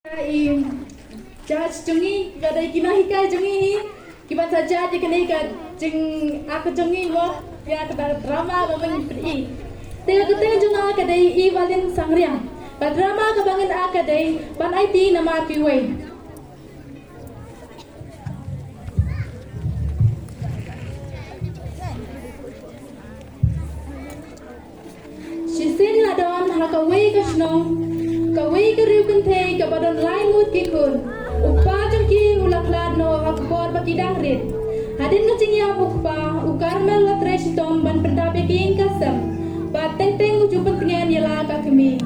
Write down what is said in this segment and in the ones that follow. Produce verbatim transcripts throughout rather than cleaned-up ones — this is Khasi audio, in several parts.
I judge jong ngi, ka dei ki nonghikai jong ngi hi, kiba sa judge ïa kane ka jingak jong ngi mo, ïa ka drama ba mynta. Te ka kyrteng jong nga ka dei Evelyn Sangriang. Ka drama kaba ngin ak ka dei Ban Aiti Namar Kiwei. Shisien la don ha kawei ka shnong, kawei ka riewkynthei kaba don lai ngut ki khun. U kpa jong ki u la khlad noh ha ka por ba ki dang rit. Hadien ka jingïap u kpa, u Karmel u la trei shitom ban pyndap ïa ki ïing ka sem bad teng teng u ju pyntngen ïa la ka kmie.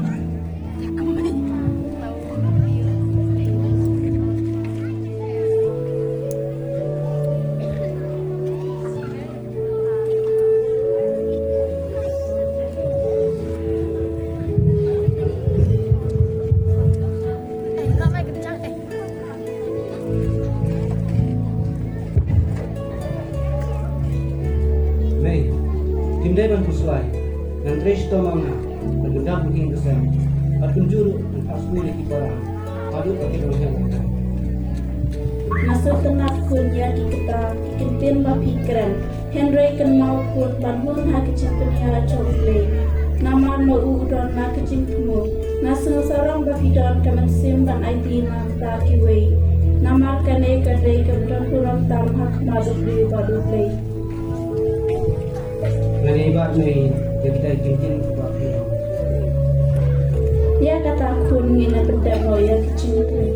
Mei, kim dei ban pynslai. Ngan trei shitom ma nga ban pyndap ïa ki ïing ki sem. Bad kumjuh ruh ngan phah skul ïa ki para haduh ba kin long heh long tan. Nga sngewtynnat khun ïa ki kata, ki kyntien ba phi kren. Hynrei kynmaw khun ban hun ha ka jingpynïaid jong U Blei. Namar ma u u don la ka jingthmu. Nga sngewsarong ba phi don ka mynsiem ban aiti na bynta kiwei. Namar kane ka dei ka don burom tam ha khmat U Blei bad U Blei. Ngan ïai bat mei ïa kita ki ktien kiba phi ong. Ïa kata khun ngin ïa pyntip noh ïa ki jingkren.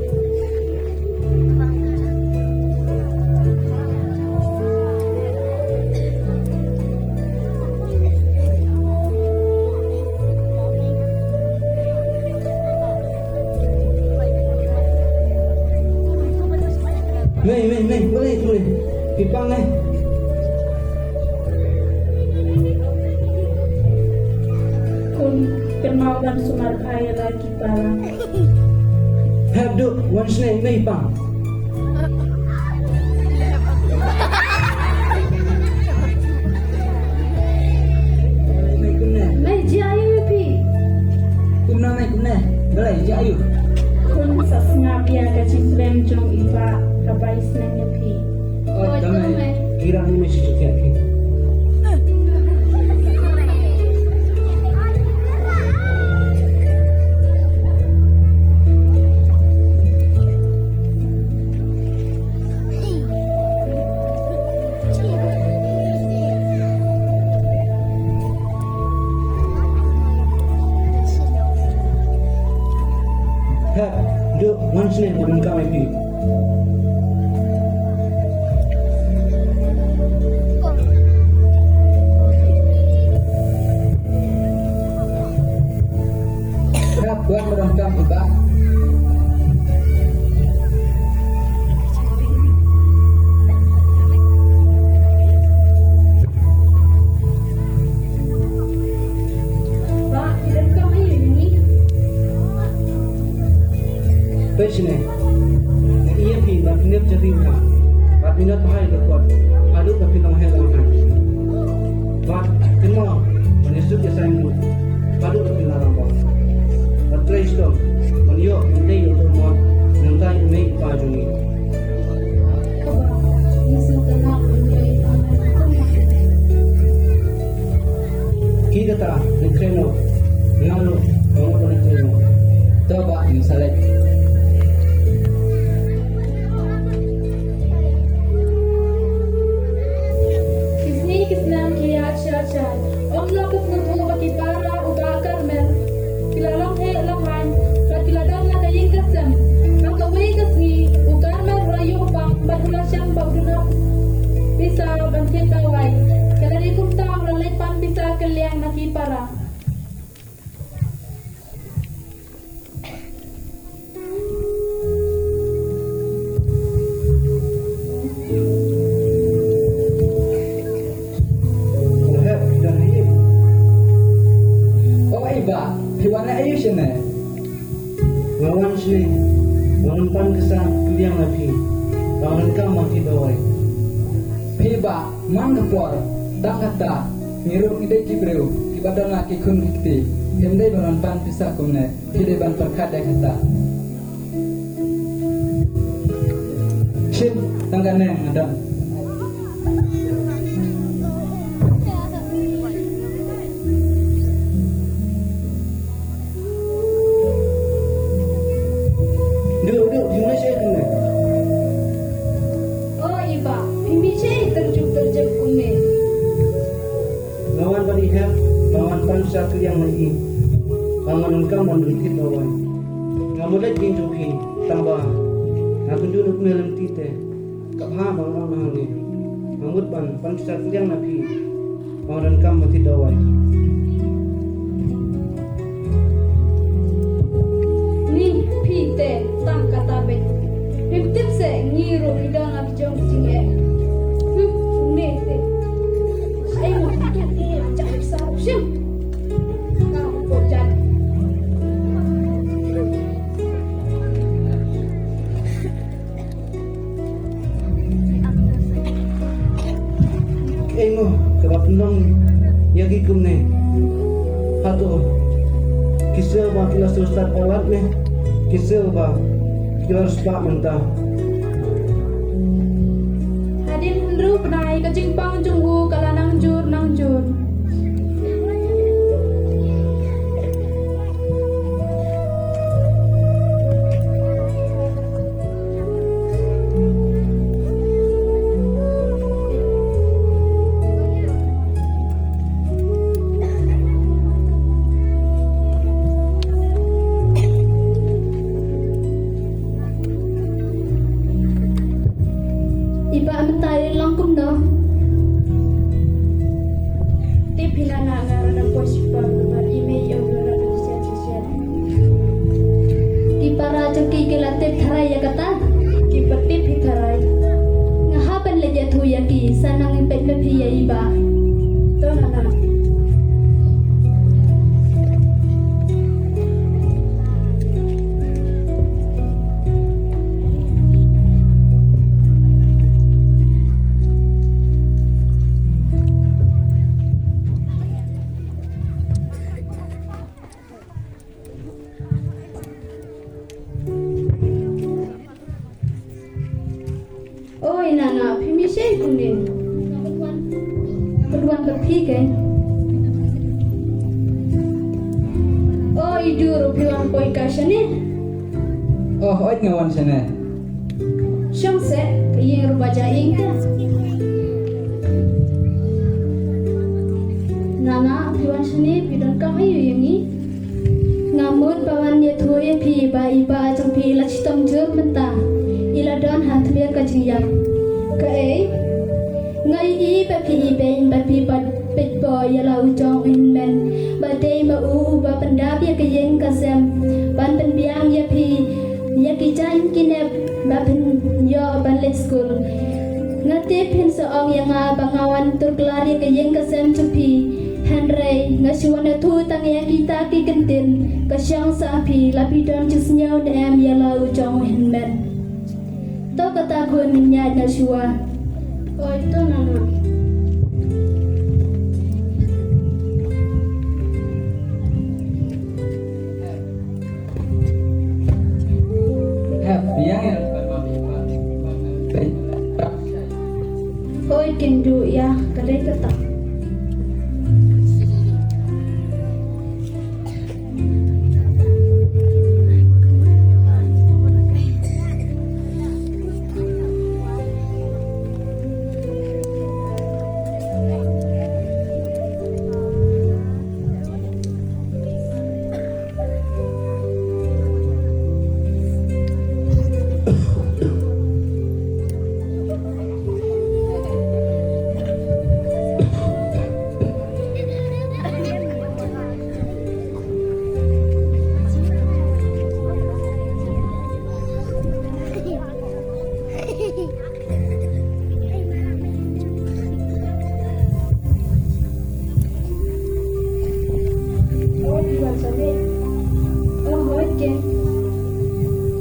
Mei, mei, mei, balei, balei? Phi pang eh. Khun, kynmaw ban sumar bha ïa la ki para. Hep duh, wan shane, mei pang. Mei kumne. Mei jia aïu phi? Kumno mei kumne? Balei jia aïu? Khun sa sngap ïa ka jingkren jong i bah kaba i sneng ïa phi. Oi, to mei. Kira ni mei shisha phi. Hep, duh, wan shane, wan ka mai pi. Hep, wan ka mai pi. Ba, ki donkam aïu ni? Peit shane. Nga ïa phi ba phin ïa jari ma. Bad minot bha ïa ka kot. Haduh ba phin long heh long han. Bad kynmaw ban ïasuk ïasaiñ lut. Haduh ba phin la rangbah. Bad trei shitom ban ïoh ban dei u mot nangta ïa i mei i pa jong ngi. Ki kata, ngi kren noh, ngi ong noh, ngi kren noh. To ba, ngi sa leit. Ki sngi ki snem ki ïaid sha ïaid. Ym lah ka sngewthuh ba ki para u Bah Karmel ki la long heh long haiñ, bad ki la don la ka ïing ka sem. Ha kawei ka sngi u Karmel u la ïoh pang bad u la shem ba u duna pisa ban thied dawai. Ka la dei kumta u la leit pan pisa kylliang na ki para. O i bah, phi wan aïu shane? Nga wan shane, nga wan pan kasa kylliang na phi, ba ngan kam ma phi dawai. Phi bah, man ka por, tang kata, ngi ruh ngi dei ki briew kiba don la ki khun ki kti, ngim dei ban wan pan pisa kumne. Phi dei ban pyrkhat ïa kata. Kane nga dang. Duk, duk, phi mih shaei kumne? O i bah, phi mih shaei tyrjuh tyrjep kumne? Nga wan bad i hep ba ngan pan sha kylliang na i, ba ngan donkam ban thied dawai. Nga mut leit ïing jong phi, tang ba nga kynduh na kmie lynti te. Ka bha ba nga ong hangne, nga mut ban pan sha kylliang na phi, ba nga donkam ban thied dawai. Ni phi te tang kata beit. Phim tip se ngi ruh ngi don la ki jong ki jingeh. Hmm, ne te. Ai mo tu ki chak sa shim. Ka ko jat. Ei mo, kaba pynlong ïa ki kumne. Hato ki sngewbha ki la sngewstad palat ne? Ki sngewbha ki la riewspah mynta. Hadien hynriew bnai ka jingpang jong u ka la nang jur nang jur. I bah mynta i long kumno? Tip hi nana, nga ruh nga poi shipor namar i mei i ong nga ruh nga shisha shisha. Ki para jong ki ki la tip tharai ïa kata? Ki pat tip hi tharai. Nga hap ban leit ïathuh ïa ki, sa nang peit ma phi ïa i bah. To nana. Oi nana, phi mih shaei kumne? Nga pynwan bad phi kein. O i Dur, phi wan poi kai shane? O hooid, nga wan shane. Shong seh, ka ïing ruh ba ja ïing ka. Nana, phi wan shane, phi donkam aïu ïa ngi? Nga mut ba wan ïathuh ïa phi ba i bah jong phi i la shitom jur mynta. I la don ha thmier ka jingïap. Kaei? Nga ïohi ba phi ibeiñ ba phi pat peit bor ïa la u jong u hynmen ba dei ma u uba pyndap ïa ka ïing ka sem ban pynbiang ïa phi ïa ki jaiñ ki nep ba phin ïoh ban leit skul. Nga tip phin sa ong ïa nga ba nga wan tur klar ïa ka ïing ka sem jong phi. Hynrei nga shu wan ïathuh tang ïa kita ki kyntien, ka shong sa ha phi, la phi don jingsngew ne em ïa la u jong u hynmen. To kata khun, ngin ïaid noh shuwa. Oi to nana. Hep biang ïa. Hooid, kin duh ïa ka dei kata.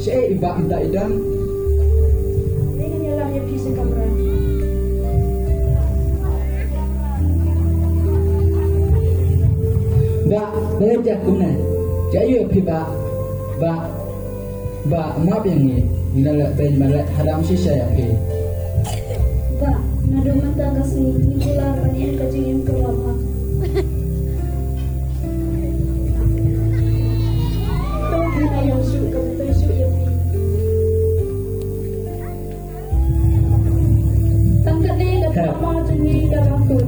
Shaei i bah mynta i don? Bah, balei phi ïaid kumne? Jia ïa phi bah, bah. Bah, map ïa ngi, ngi la leh beiñ ba leh hadam shisha ïa phi. Naduh mynta ka sngi ngi kular ban im ka jingim kaba bha. To phi la ïam shuh kaba tei shuh ïa phi. Tang kane ka drama jong ngi ka la kut.